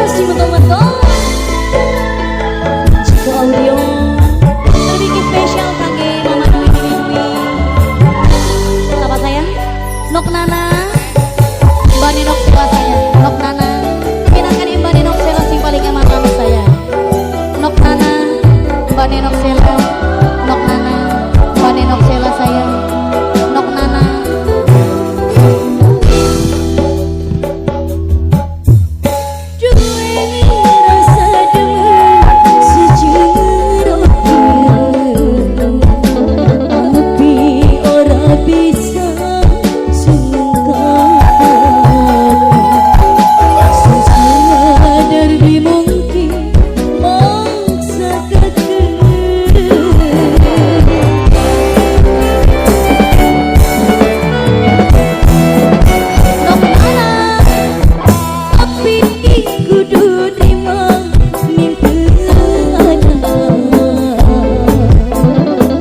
Si betul-betul Ciko Audio terbikin spesial kangge Mama Dwi Dwi Dwi. Siapa sayang? Nok Nana, Mbak Ninok Sela saya. Nok Nana, pinangkan Mbak Ninok Sela sing paling eman kami saya. Nok Nana, Mbak Ninok Sela, Nok Nana, Mbak Ninok Sela saya. Nok Nana. Duweni rasa demen sejero tapi ora bisa sungkan. Sadar di mungkin mangsa kekeh. Nok Nana, Tapi kudu trima mimpi ada.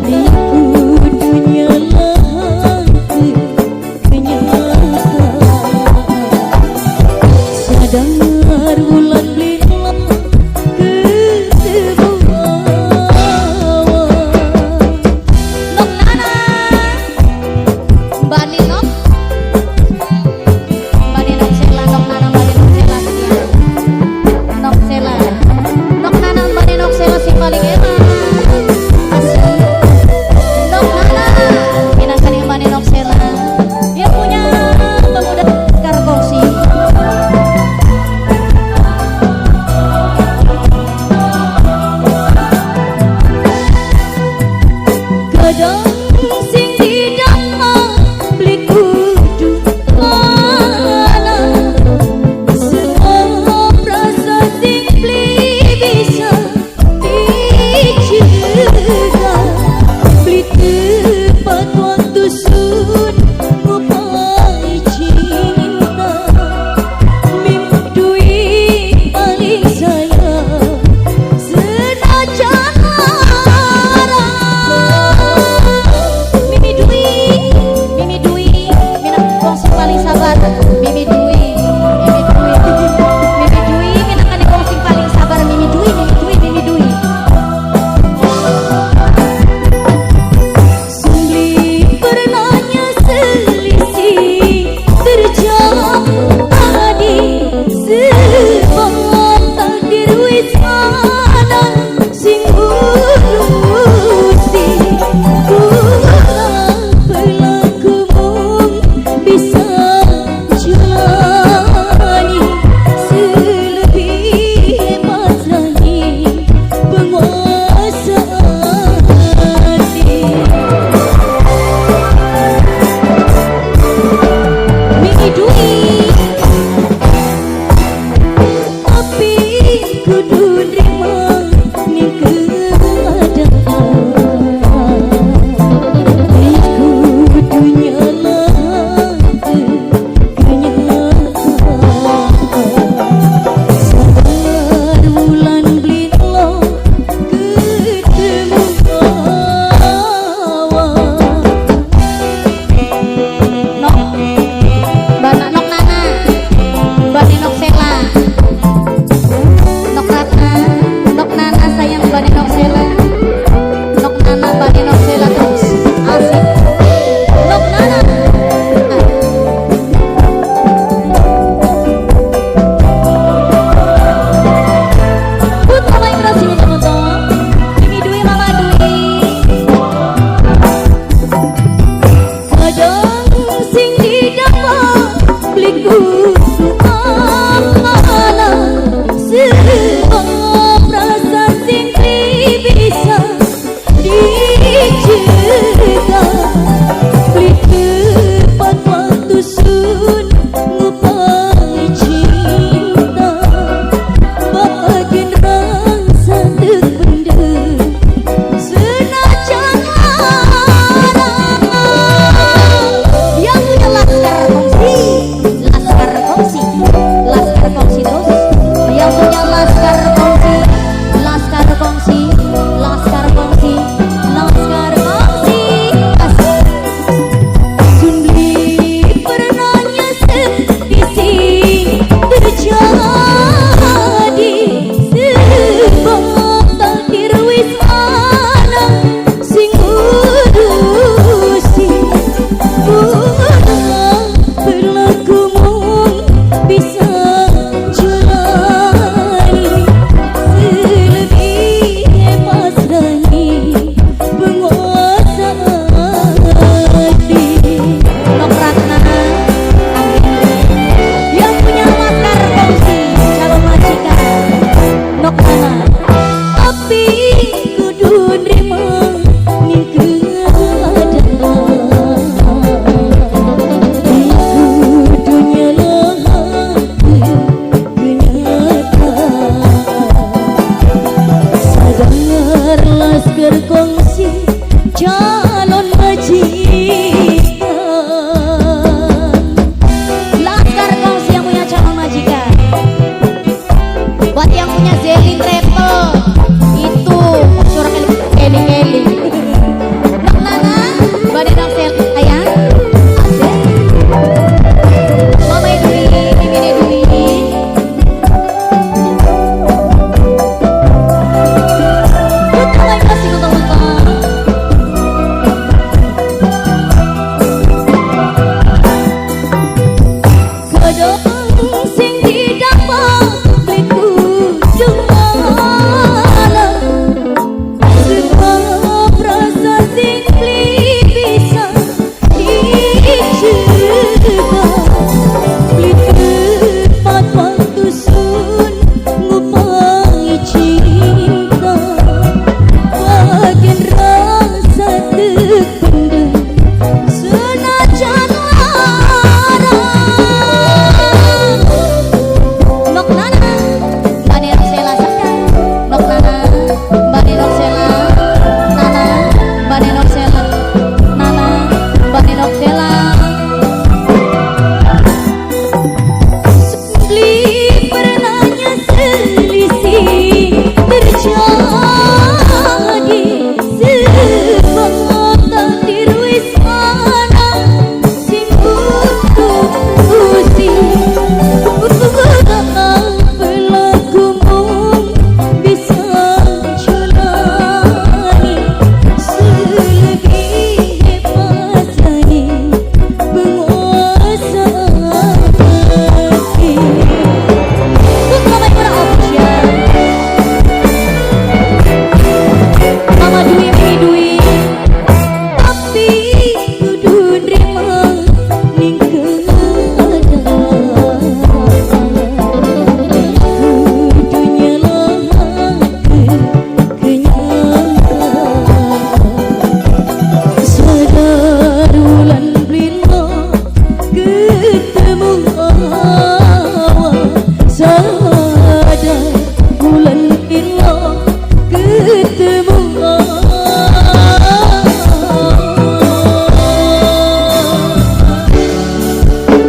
Kudu nyalahke kenyataan. Sadar wulan blilang ketemu awan. Nok Nana, Mbak Ninok, Mbak Ninok Sela, Nok Nana, Mbak Ninok Sela setia. Nok Sela, Nok Nana, Mbak Ninok Sela sing paling enak. Asik. Nok Nana, pinangkan Mbak Ninok Sela. Dia punya pemuda Karkongsi. Kadang sing didama beli kudu mana. Sebab rasa sing beli bisa dicegah. Beli tepat waktu sun ngupai cinta. Mimpi paling sayang senajan lara. Calon majikan. Laskar Kongsi yang punya calon majikan. Buat yang punya Zelin Travel itu suara keling-keling. Nok Nana, Mbak Nenok sayang. Asik. Mama Dwi, Mimi Dwi. Putra kasih untuk. Kodong sing didapat beli kudu malam. Sebab rasa sing beli bisa dicegah. Beli tepat waktu sun ngupai cinta. Bagian rasa terpendam senajan lara. Nok Nana, Mbak Nenok Sela sayang. Nok Nana, Mbak Nenok Sela, Nana, Mbak Nenok Sela, Nana, Mbak Nenok Sela. Beli pernahnya selisih terjadi. Sebab takdir wis ana sing putusi. Pelakumu bisa jalani. Selebih pasane penguasa hati. Putra Maimuna Official. Mama Dwi, Mimi Dwi. Tapi kudu nrimo ning keadaan. Kudu nyelahake kenyataan. Sadar wulan blino ketemu awak. Sadar wulan blino ketemu awak.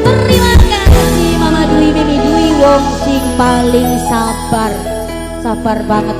Terima kasih Mama Dwi, Mimi Dwi, wong sing paling sabar. Sabar banget.